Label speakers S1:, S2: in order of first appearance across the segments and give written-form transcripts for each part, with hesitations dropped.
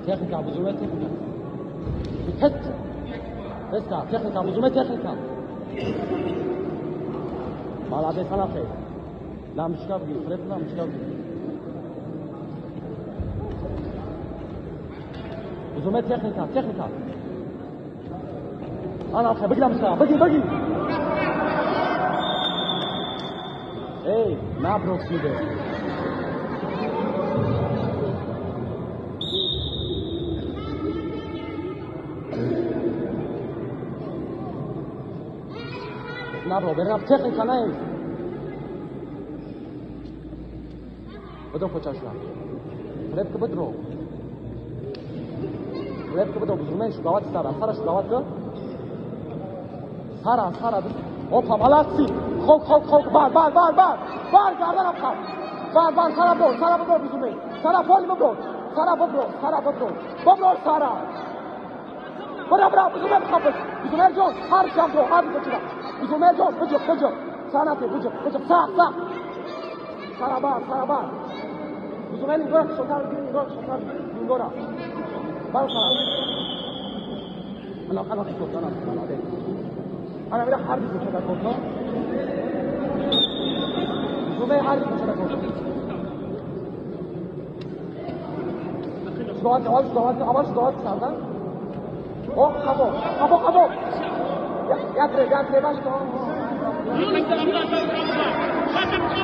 S1: Техника, бузурга техника. Бит. Беска, техника, бузурга техника. Молодец, Анафе. Ламчка бги, фреп ламчка бги. Бузурга техника, техника. Анафе, бги ламчка, бги, бги. Эй, на бросиде. Набро, бернаб техника наем. Бодо хочашла. Репка бодро. Репка бодро бузурмеш гават сара, сара гават. Сара, сара. Опа, молодцы. Хок, хок, хок, бар, бар, бар, бар. Бар, гардан апха. Бар, бар, сара бро, сара бро бузурмеш. Сара пол бро. Сара бро, сара бро. Бро сара. Бра, бра, бузурмеш хапс. Бузурмеш жон, ҳар шам бро, ҳар бочира. Бузурмеш жон, буҷуқ, буҷуқ. Санате, буҷуқ, буҷуқ, сақ, сақ. Сара бар, сара бар. Бузурмеш нигоҳ, шотар, нигоҳ, шотар, нигоҳ. Бар сара. Ана, ана, ана, ана, ана, мира ҳар бочира кото. Бузурмеш ҳар бочира кото. Давайте, давайте, давайте, давайте, сардан. О, қабо, қабо, қабо. Ятре, ятре, башто.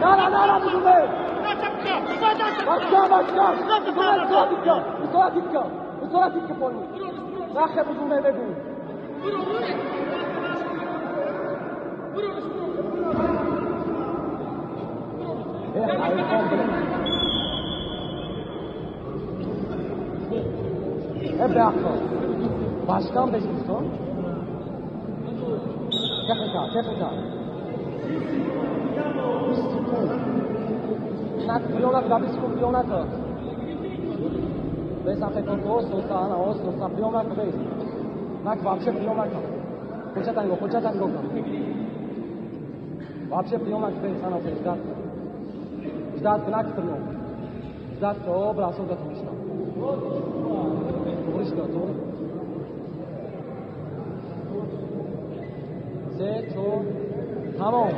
S1: На, на, на, бузурмеш. Башка, башка. Бузурмеш, соатитка. Соатитка. Соатитка пони. Нахе бузурмеш бегу. Э, бяхо. Башкам бешкустон. Техника, техника. Нак прионак, дабиску прионак. Без афеконто, соса, ана, соса, прионак, без. Нак вообще прионак. Хочатанго, хочатанго. Вообще прионак, без, ана, ждать. Ждать, нак прием. Ждать, о, брасок, отлично. Отлично, отлично. Се, чор, тамом.